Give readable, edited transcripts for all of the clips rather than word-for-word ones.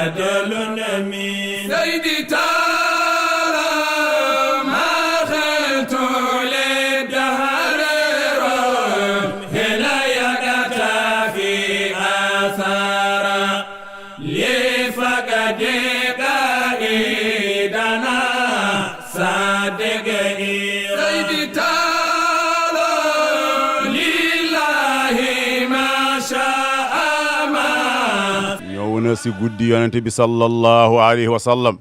عدل أمين سيدي ترى ما خلت للدهر هنا يدك في آثار لفقد قائدنا صادق سيدي ترى لله ما شاء ما ñëw na si guddi yonent bi sallallahu alayhi wa sallam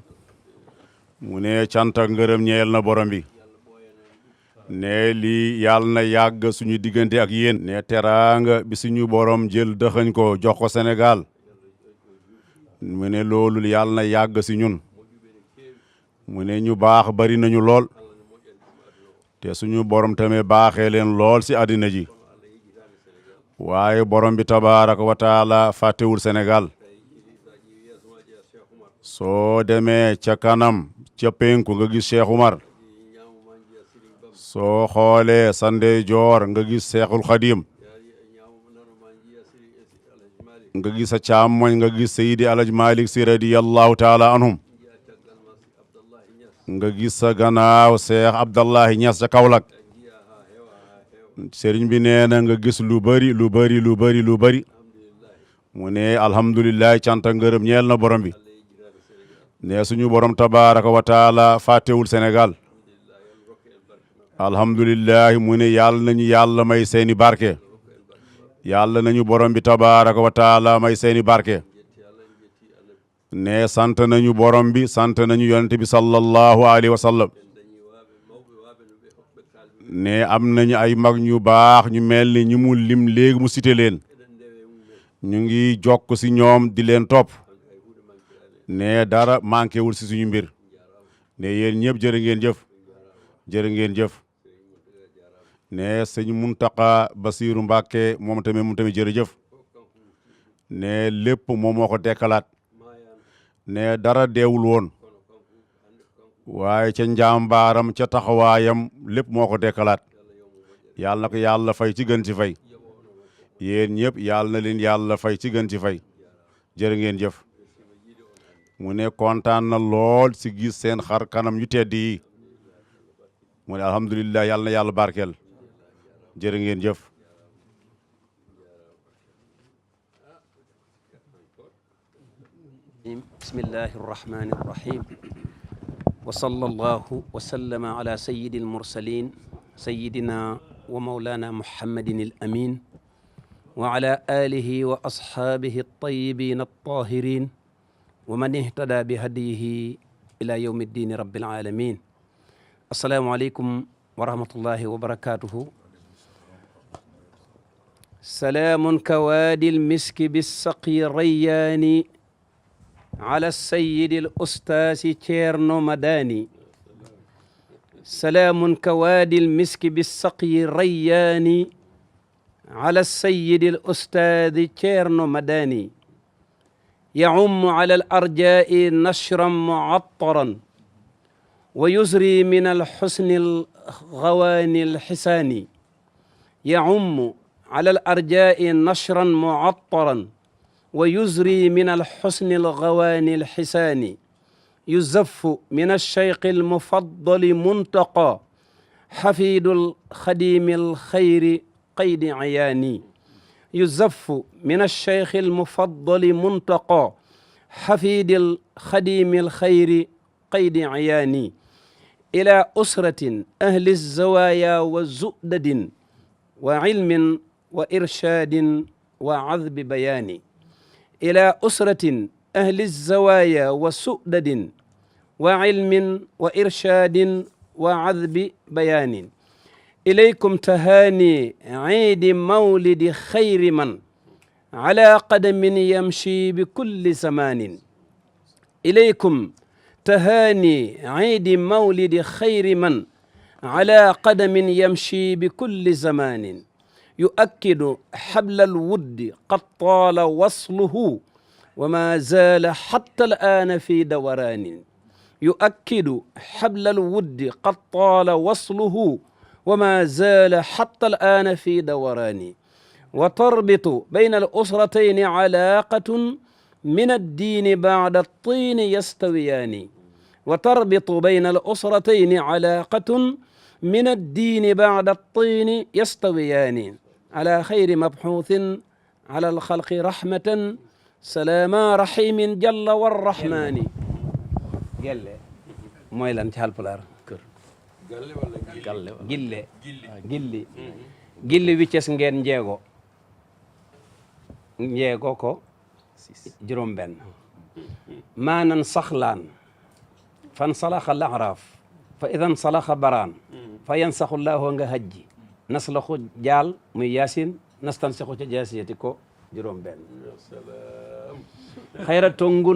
mu ne cant ak ngërëm ñeel na borom bi ne lii yàlla na yàgg suñu diggante ak yéen ne teraanga bi suñu borom jël dëxañ ko jox ko Sénégal mu ne loolu yàlla na yàgg si ñun mu ne ñu baax bari nañu lool te suñu borom tamit baaxee leen lool si àddina ji waaye borom bi tabaaraka wa taala fàttewul Sénégal soo demee ca kanam ca penku nga gis Cheikh Oumar soo xoolee sa ndeyjoor nga gis Cheikhul Khadim nga gis sa càmmoñ nga gis Seydi Alaj Malik Si radiyallahu taala anhum nga gis sa gannaaw Cheikh Abdallahi Niass ca Kaolack sëriñ bi nee na nga gis lu bari mu ne alhamdulilah cant ak ngërëm ñeel na borom bi ne suñu borom tabaraka wa taala fàttewul Sénégal alhamdulilah mu ne yàlla nañu yàlla may seeni barke yàlla nañu borom bi tabaraka wa taala may seeni barke ne sant nañu borom bi sant nañu yonent bi sallallahu alayhi wa sallam ne am nañu ay mag ñu baax ñu mel ni ñu mu lim léegi mu cité leen ñu ngi jokk si ñoom di leen topp ne dara manqué wul si suñu mbir ne yéen ñëpp jërë ngeen jëf ne sëñ Muntaqa Basiru Mbàkke moom tamit jërëjëf ne lépp moom moo ko dekkalaat ne dara deewul woon waaye ca njàmbaaram ca taxawaayam lépp moo ko dekkalaat yàlla na ko yàlla fay ci gën ci fay yéen ñëpp yàlla na leen yàlla fay ci gën ci fay jërë ngeen jëf mu ne kontaan na lool si gis seen xar kanam yu tedd yi mu ne alhamdulilah yàlla na yàlla barkeel jërë ngeen jëf bismillahi arrahmani arrahim wa sallallahu wa sallama ala sayyidi almursalin sayyidina wa mawlana muhammadin al amin wa ala alihi wa ashabihi at-tayyibin at-tahirin wa man ihtada bi hadiyihi ila yawmi ddini rabbil alamin assalaamu aleykum wa rahmatullahi wa barakatuhu salaamun kawaadi lmiski bissaqi rayyaani ala sayyidi l-ustaasi Ceerno Madani salaamun kawaadi lmiski bissaqi rayyaani ala sayyidi l-ustaasi Ceerno Madani ya'ummu ala al-arjaa'i nashran mu'attaran wa yusri min al-husni al-ghawaani al-hisaani ya'ummu ala al-arjaa'i nashran mu'attaran wa yusri min al-husni al-ghawaani al-hisaani yuzaffu min ash-shaykhi al-mufaddali muntaqa hafiidu al-khadiimi al-khayri qaydi ayaani yuzaffu min ash-shaykhi al-mufaddali muntaqa hafiidi al-khadiimi al-khayri qaydi ayaani ila usratin ahli az-zawaaya wa zu'dadin wa ilmin wa irshaadin wa azbi bayaani ila usratin ahli az-zawaaya wa su'dadin wa ilmin wa irshaadin wa azbi bayaanin ilaykum tahaani ciidi mawlidi xayri man ala qadamin yamshi bi kulli zamaanin ilaykum tahaani ciidi mawlidi xayri man ala qadamin yamshi bi kulli zamaanin yu'akkidu xabla alwuddi qad taala wasluhu wa ma zaala xatta al'aana fi dawraanin yu'akkidu xabla alwuddi qad taala wasluhu wa ma zaala xatta al'aana fi dawraani wa tarbitu bayna al-usratayni calaaqatun min addiini bacda attiini yastawiyaani wa tarbitu bayna alusratayni calaaqatun min addiini bacda attiini yastawiyaani ala xayri mabxuuthin ala alxalqi rahmatan salaama rahimin jalla warrahmaani. gelle mooy lan ci Haalpulaar kër gille gilli wicces ngeen njeego ko juróom benn maanan saxlaan fan salaxa laxraaf fa idan salaxa baraan fa yansaxu llaahu nga hajji naslaxu jaal muy yaasin nastansixu ca jaasiyati ko juróom benn xayra tongu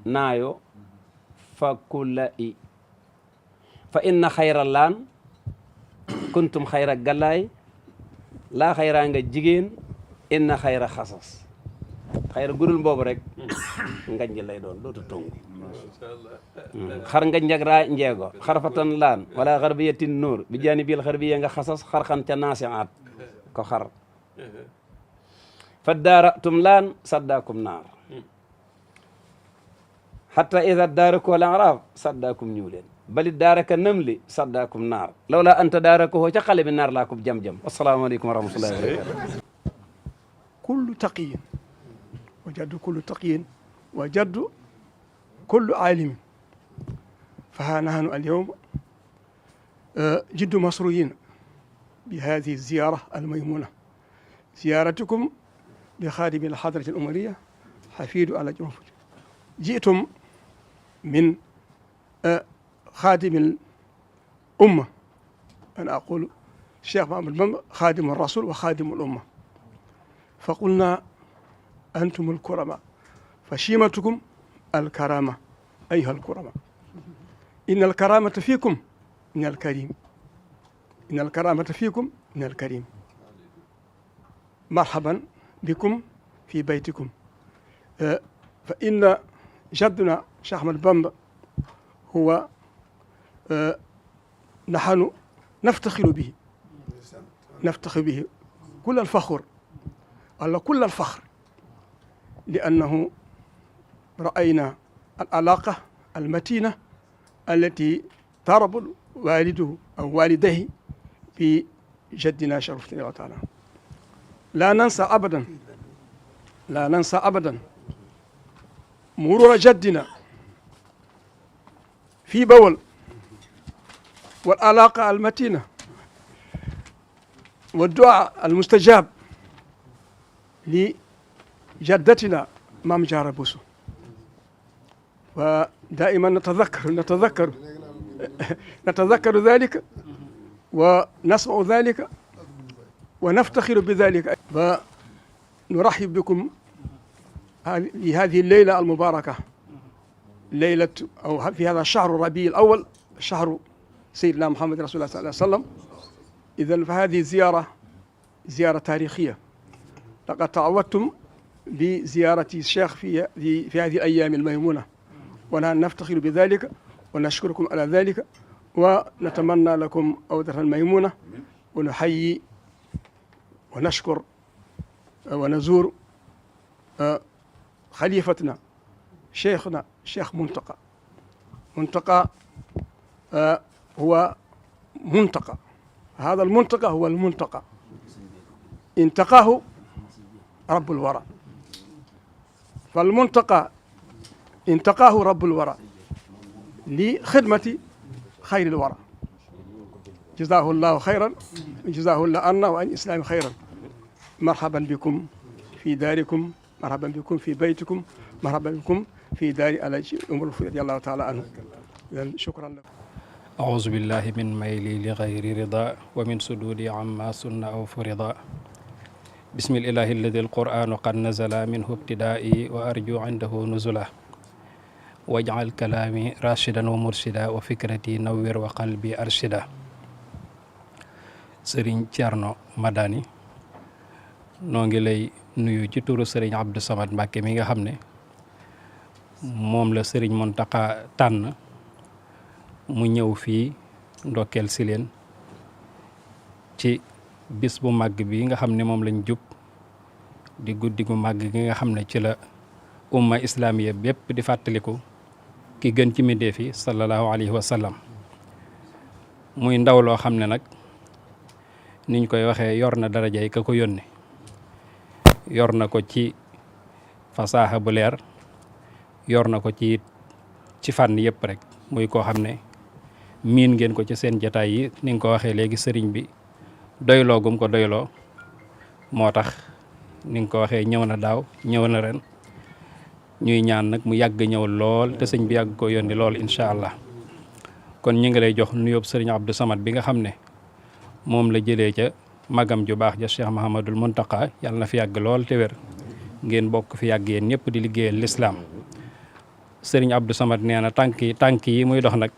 naayo fa kula i fa inna xayra laan kuntum xayra galaay laa xayraa nga jigéen inna xayra xasas xayra gudul boobu rek ngañ lay doon dootu tongu xar nga njagraa njeego xarfatan laan wala xarbiyatin nuur bi jaani bil xarbiya nga xasas xarxan ca naasiaat ko xar fa daaratum laan saddaakum naar hatta ida daaraku al araaf saddaakum ñuuleen bali daaraka namli saddaakum naar lawla anta daarakoo ca xale bi naar laa ko jam-jam. asalaamaaleykum wa rahmatullahi wa barakatu. kullu taqiyin wa jaddu kullu taqiyin wa jaddu kullu aalimin فها نحن اليوم جد مسرورين بهذه الزيارة الميمونة، زيارتكم بخادم الحضرة الأموية حفيد على جنوب. جئتم من خادم الأمة، أنا أقول الشيخ محمد بن خادم الرسول وخادم الأمة، فقلنا أنتم الكرماء فشيمتكم الكرامة أيها الكرماء. إن الكرامة فيكم من الكريم، إن الكرامة فيكم من الكريم. مرحبا بكم في بيتكم. فإن جدنا شيخ أحمد بامبا هو نحن نفتخر به، نفتخر به كل الفخر، الله كل الفخر، لأنه رأينا العلاقة المتينة التي تربط والده أو والديه بجدنا شرف الله تعالى. لا ننسى أبدا، لا ننسى أبدا مرور جدنا في بول، والعلاقة المتينة والدعاء المستجاب لجدتنا مام جارة بوسو. ودائما نتذكر ذلك ونسمع ذلك ونفتخر بذلك. ونرحب بكم في هذه الليلة المباركة، ليلة أو في هذا الشهر الربيع الأول، شهر سيدنا محمد رسول الله صلى الله عليه وسلم. إذن فهذه زيارة تاريخية. لقد تعودتم بزيارة الشيخ في هذه الأيام الميمونة، ونحن نفتخر بذلك ونشكركم على ذلك، ونتمنى لكم عودة الميمونة، ونحيي ونشكر ونزور خليفتنا شيخنا الشيخ منتقى هو منتقى، هذا المنتقى هو المنتقى انتقاه رب الورى، فالمنتقى انتقاه رب الورى لخدمة خير الورى. جزاه الله خيرا، جزاه الله عنا وعن الإسلام خيرا. مرحبا بكم في داركم، مرحبا بكم في بيتكم، مرحبا بكم في دار الحاج عمر الفوتي رضي الله تعالى عنه. شكرا لكم. أعوذ بالله من ميلي لغير رضا ومن سدودي عما سن أو فرضا. بسم الإله الذي القرآن قد نزل منه ابتدائي وأرجو عنده نزلا، واجعل كلامي راشدا ومرشدا وفكرتي نوّر وقلبي أرشدا. Sëriñ Thierno Madani noo ngi lay nuyu ci turu Sëriñ Abdou Samad Mbàkke mi nga xam ne moom la Sëriñ Mountakha tànn mu ñëw fii ndokkeel si leen ci bis bu màgg bi nga xam ne moom lañ jub di guddi gu màgg gi nga xam ne ci la umma islamiya bépp di fàttaliku ki gën ci mbindéef yi sallallahu alayhi wa sallam muy ndaw loo xam ne nag niñ koy waxee yor na darajay ka ko yónni yor na ko ci fasaaxa bu leer yor na ko ci fànn yëpp rek muy koo xam ne miin ngeen ko ci seen jataay yi ni nga ko waxee léegi sëriñ bi doyloo gum ko doyloo moo tax ni nga ko waxee ñëw na daaw ñëw na ren ñuy ñaan nag mu yàgg ñëw lool te sëñ bi yàgg ko yónni lool incha allah kon ñu ngi lay jox nuyób sëriñ Abdou Samad bi nga xam ne moom la jëlee ca magam ju baax ja Cheikh Mahamadul Muntaqa yàlla na fi yàgg lool te wér ngeen bokk fi yàgg yéen ñëpp di liggéeyal lislaam sëriñ Abdou Samad nee na tànk yi muy dox nag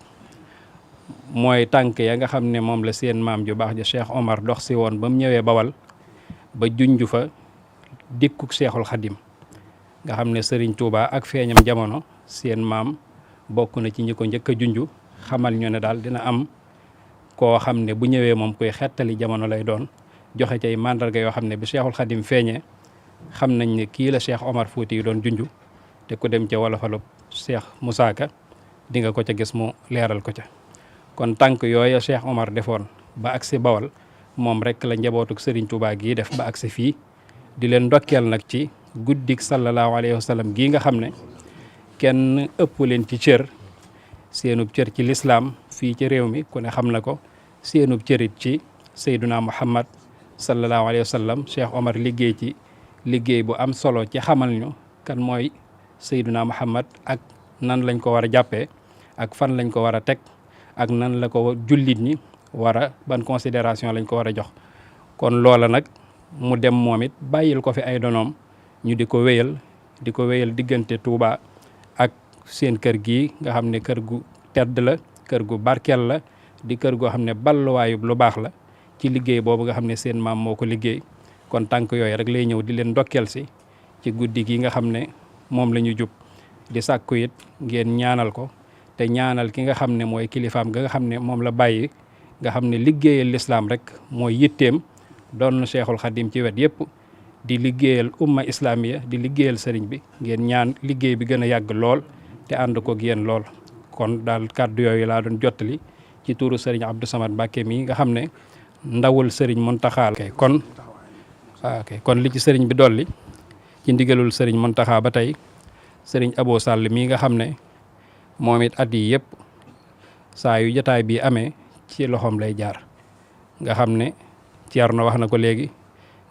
mooy tànk ya nga xam ne moom la seen maam ju baax ja Cheikh Omar dox si woon ba mu ñëwee Bawal ba junju fa dikkuk Cheikhul Khadim nga xam ne sëriñ Touba ak feeñam jamono seen maam bokk na ci ñi ko njëkk a junju xamal ñu ne daal dina am koo xam ne bu ñëwee moom koy xettali jamono lay doon joxe cay mandarga yoo xam ne bi Cheikhul Khadim feeñee xam nañ ne kii la Cheikh Omar Fouti yi doon junju te ku dem ca wolofalu Cheikh Moussa Ka di nga ko ca gis mu leeral ko ca kon tànk yooya Cheikh Omar defoon ba agsi Bawal moom rek la njabootuk sëriñ Touba gii def ba agsi fii di leen ndokkeel nag ci guddik sallallahu alayhi wa sallam gii nga xam ne kenn ëpp leen ci cër seenub cër ci lislaam fii ci réew mi ku ne xam na ko seenub cërit ci sayduna muhammad sallallahu alayhi wa sallam Cheikh Omar liggéey ci liggéey bu am solo ci xamal ñu kan mooy sayduna muhammad ak nan lañ ko war a jàppee ak fan lañ ko war a teg ak nan la ko jullit ñi war a ban considération lañ ko war a jox kon loola nag mu dem moom it bàyyil ko fi ay donoom ñu di ko wéyal diggante Touba ak seen kër gi nga xam ne kër gu tedd la kër gu barkeel la di kër goo xam ne balluwaayub lu baax la ci liggéey boobu nga xam ne seen maam moo ko liggéey kon tànk yooyu rek lay ñëw di leen ndokkeel si ci guddi gi nga xam ne moom la ñu jub di sàkku it ngeen ñaanal ko te ñaanal ki nga xam ne mooy kilifaam nga xam ne moom la bàyyi nga xam ne liggéeyal lislaam rek mooy yitteem doon na Cheikhul Khadim ci wet yëpp di liggéeyal umma islamiya di liggéeyal sëriñ bi ngeen ñaan liggéey bi gën a yàgg lool te ànd ko yéen lool kon daal kàddu yooyu laa doon jottali ci tuuru sëriñ Abdou Samad Mbacké mi nga xam ne ndawul sëriñ Muntaxa kon li ci sëriñ bi dolli ci ndigalul sëriñ Muntaxa ba tey sëriñ Abo Sall mii nga xam ne moom it at yi yëpp saa yu jotaay bi amee ci loxoom lay jaar nga xam ne Thierno wax na ko léegi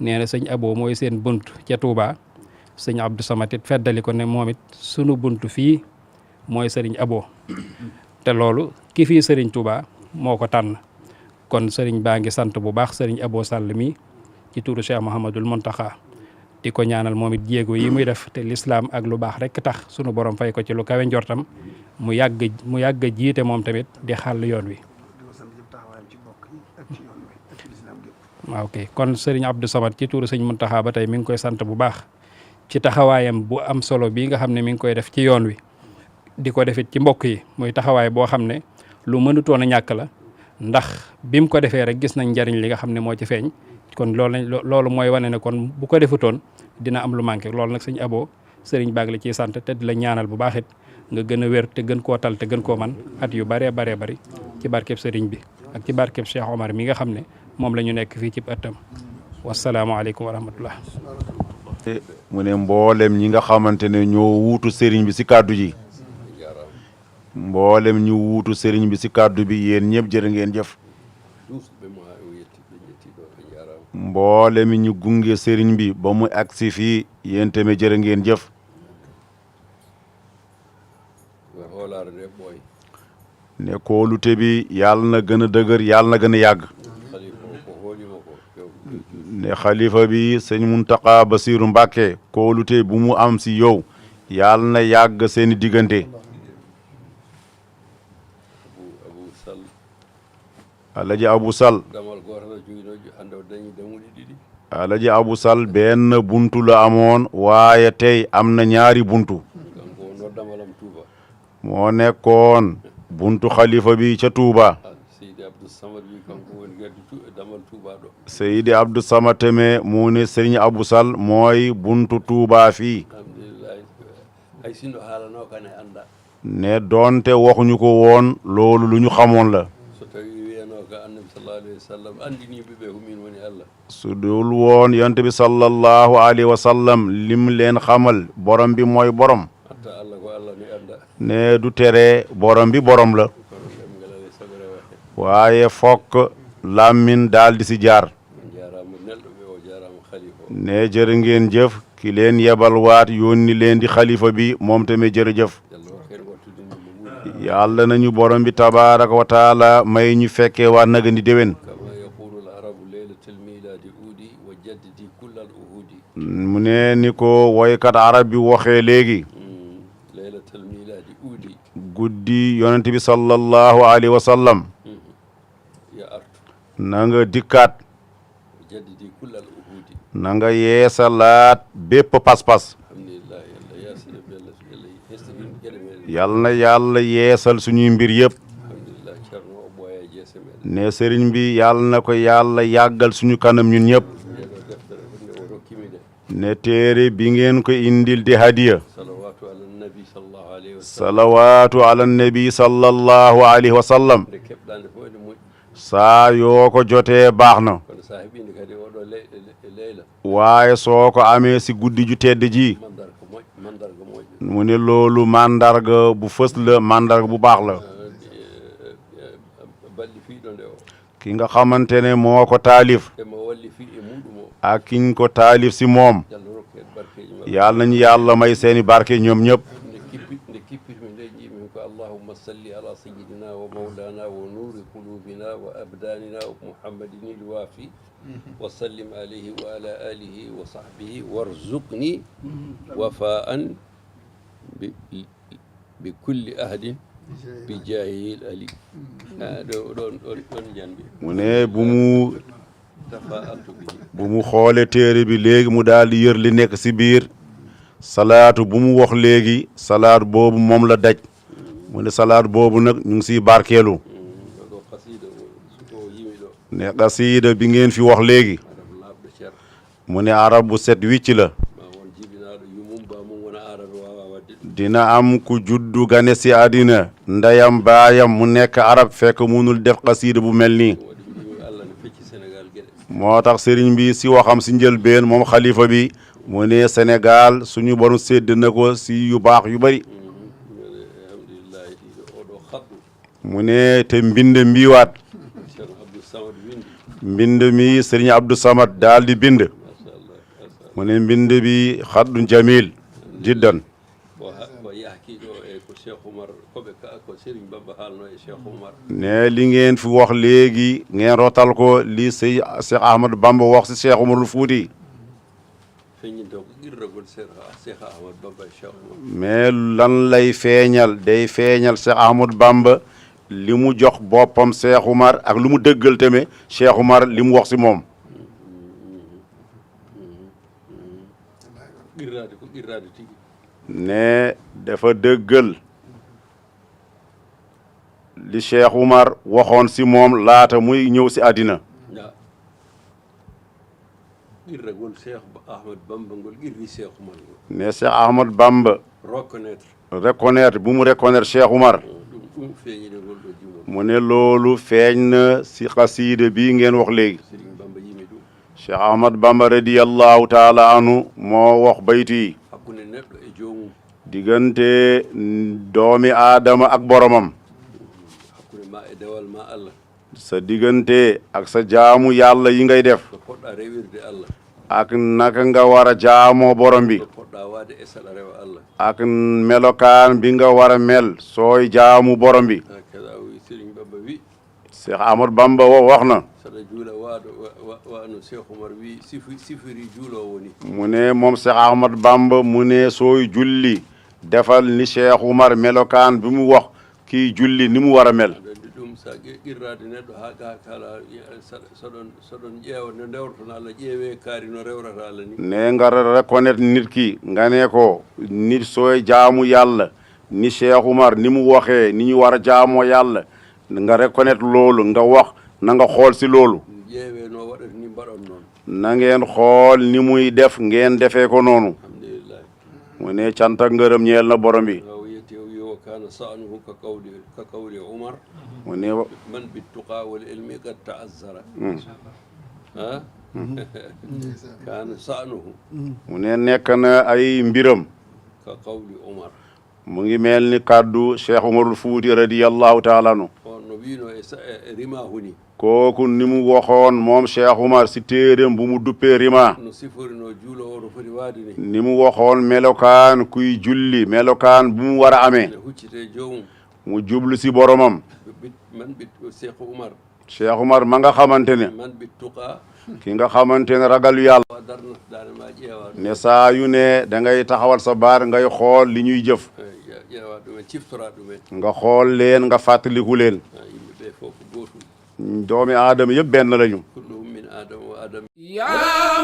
nee na sëñ Abo mooy seen bunt ca Touba sëñ Abdou Samad it feddali ko ne moom it sunu bunt fii mooy sëriñ Abo te loolu ki fii sëriñ Touba moo ko tànn kon sëriñ baa ngi sant bu baax sëriñ Abo Sall mi ci turu Cheikh Mouhamadul Mountakha di ko ñaanal moom it jéego yi muy def te lislaam ak lu baax rek tax sunu borom fay ko ci lu kawe njortam mu yàgg jiite moom tamit di xàll yoon wi. waaw kay kon sëriñ Abdou Samad ci turu sëñ Mountakha ba tey mi ngi koy sant bu baax ci taxawaayam bu am solo bii nga xam ne mi ngi koy def ci yoon wi di ko defit ci mbokk yi muy taxawaay boo xam ne lu mënutoon a ñàkk la ndax bi mu ko defee rek gis nañ njariñ li nga xam ne moo ci feeñ kon loolu mooy wane ne kon bu ko defutoon dina am lu manqué loolu nag sëñ Abo sëriñ baag la ciy sant te di la ñaanal bu baax it nga gën a wér te gën koo tal te gën koo man at yu baree bari ci barkeb sëriñ bi ak ci barkeb Cheikh Omar mi nga xam ne moom la ñu nekk fii ci ëttam wasalaamaaleykum wa rahmatullah. mu ne mboolem ñi nga xamante ne ñoo wuutu sëriñ bi si kàddu ji mboolem ñu wuutu sëriñ bi si kàddu bi yéen ñëpp jërë ngeen jëf mboolem ñu gunge sëriñ bi ba mu agsi fii yéen tamit jërë ngeen jëf ne kóolute bi yàlla na gën a dëgër yàlla na gën a yàgg ne xalifa bi sëñ Muntaxa Basiru Mbàkke kóolute bu mu am si yow yàlla na yàgg seeni diggante Alaji Abu Sall Alaji Abu Sall benn buntu la amoon waaye tey am na ñaari buntu moo nekkoon buntu xalifa bi ca Touba Seydi Abdou Samad teme mu ne Serigne Abou Sall mooy buntu Touba fii ne doonte waxuñu ko woon loolu lu ñu xamoon la su dul woon yonent bi sallallahu alayhi wa sallam lim leen xamal borom bi mooy borom ne du tere borom bi borom la waaye fokk làmmin daal di si jaar ne jërë ngeen jëf ki leen yebal waat yónni leen di xalifa bi moom tamit jërëjëf yàlla nañu borom bi tabaraka wa taala may ñu fekkee waat naga ni déwén mu ne ni ko woykat arab bi waxee léegi guddi yonent bi sallallahu alayhi wa sallam na nga dikkaat na nga yeesalaat bépp pas-pas yal na yàlla yeesal suñuy mbir yëpp ne sëriñ bi yal na ko yàlla yàggal suñu kanam ñun ñëpp ne téere bi ngeen ko indil di hadiya salawaatu ala nabi sallallahu alayhi wa sallam saa yoo ko jotee baax na waaye soo ko amee si guddi ju tedd ji mu ne loolu mandarga bu fës la mandarga bu baax la ki nga xamante ne moo ko taalif ak kiñ ko taalif si moom yàlla nañu yàlla may seeni barke ñoom ñëpp اللهم صل على سيدنا ومولانا ونور قلوبنا وأبداننا محمد الوافي وسلم عليه وعلى آله وصحبه وارزقني وفاء بكل أحد بجاهه الألي mu ne bu mu xoole téere bi léegi mu daal di yër li nekk si biir salaatu bu mu wax léegi salaatu boobu moom la daj mu ne salaat boobu nag ñu ngi siy barkeelu ne xasiida bi ngeen fi wax léegi mu ne arab bu set wicc la dina am ku juddu gane si àddina ndeyam baayam mu nekk arab fekk munul def xasiida bu mel nii moo tax sëriñ bi si waxam si njëlbeen moom xalifa bi mu ne Sénégal suñu borom sédd na ko si yu baax yu bari mu ne te mbind mbiwaat mbind mi sëriñ Abdou Samad daal di bind mu ne mbind bi xaddun jamil jiddan ne li ngeen fi wax léegi ngeen rotal ko li sëy Cheikh Ahmadou Bamba wax si Cheikh Umarul Fuuti mais lan lay feeñal day feeñal Cheikh Ahmadou Bamba li mu jox boppam Cheikh Oumar ak lu mu dëggal tamit Cheikh Oumar li mu wax si moom ne dafa dëggal li Cheikh Oumar waxoon si moom laata muy ñëw si àddina ne Cheikh Ahmad Bamba reconnaître bu mu reconnaître Cheikh Oumar mu ne loolu feeñ na si xasiida bi ngeen wax léegi Cheikh Ahmad Bamba radiyallahu taala anhu moo wax bayti yi diggante doomi aadama ak boromam sa diggante ak sa jaamu yàlla yi ngay def ak naka nga war a jaamoo borom bi ak melokaan bi nga war a mel sooy jaamu borom bi Cheikh Ahmad Bamba wax na mu ne moom Cheikh Ahmad Bamba mu ne sooy julli defal ni Cheikh Oumar melokaan bi mu wax kii julli ni mu war a mel ne nga reconnaître nit ki nga ne ko nit sooy jaamu yàlla ni Cheikh Oumar ni mu waxee ni ñu war a jaamoo yàlla nga reconnaître loolu nga wax na nga xool si loolu ƴeewe no waɗata ni mbaɗon noon na ngeen xool ni muy def ngeen defee ko noonu alhamdulillahi mu ne cant ak ngërëm ñeel na borom bi o yeti o wi o kana sa'nuhu ka qawli umar mu ne man bittuqa wal ilmi qad ta'azzara ha kana sa'nuhu mu ne nekk na ay mbiram ka qawli umar mu ngi mel ni kàddu Cheikh Umarul Fuuti radiyallahu taala anu on no wino e rimahu ni kooku ni mu waxoon moom Cheikh Umar si téeréem bu mu duppee rima no siforino juulo o no foti waade ni ni mu waxoon melokaan kuy julli melokaan bu mu war a amee ene huccite joomum mu jublu si boromam man bit Cheikh Umar Cheikh Umar ma nga xamante ne man bittuqa ki nga xamante ne ragal yàlla wa darnatdaane ma ƴeewa ɗum ne saa yu ne da ngay taxawal sa baar ngay xool li ñuy jëf ƴeewa ɗumen ciftora ɗumen nga xool leen nga fàttaliku leen yimɓe ɓe fof ko gootum doomi aadama yëpp benn lañu kulluhum min adama wa adam يا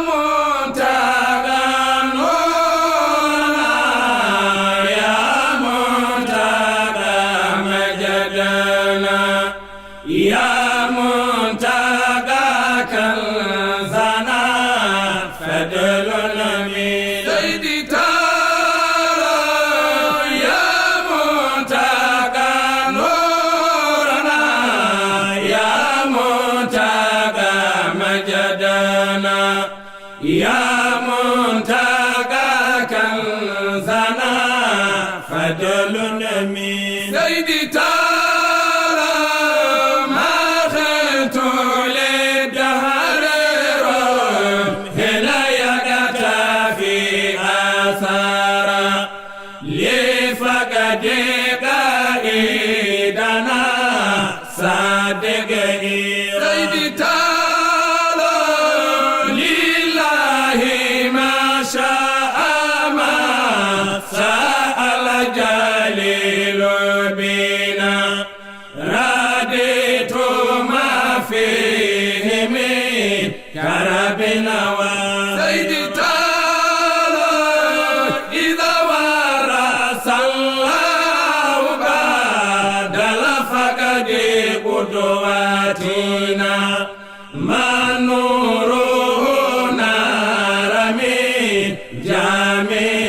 منتقى نورنا يا منتقى مجدنا يا منتقى كنزنا فدل من سيدي تارا يا منتقى نورنا يا منتقى مجدنا يا منتقى كنزنا فدل من سيدي تارا ما خلت للدهر هنا يقتا في آثارا لفقد قائدنا صادق سيدي تارا لله ما شاء ما سأل جليل بنا رديت ما فيه من كربنا سيدي تارا إذا ورث الله بعد الفقد قدواتنا ما نوره نار من جامع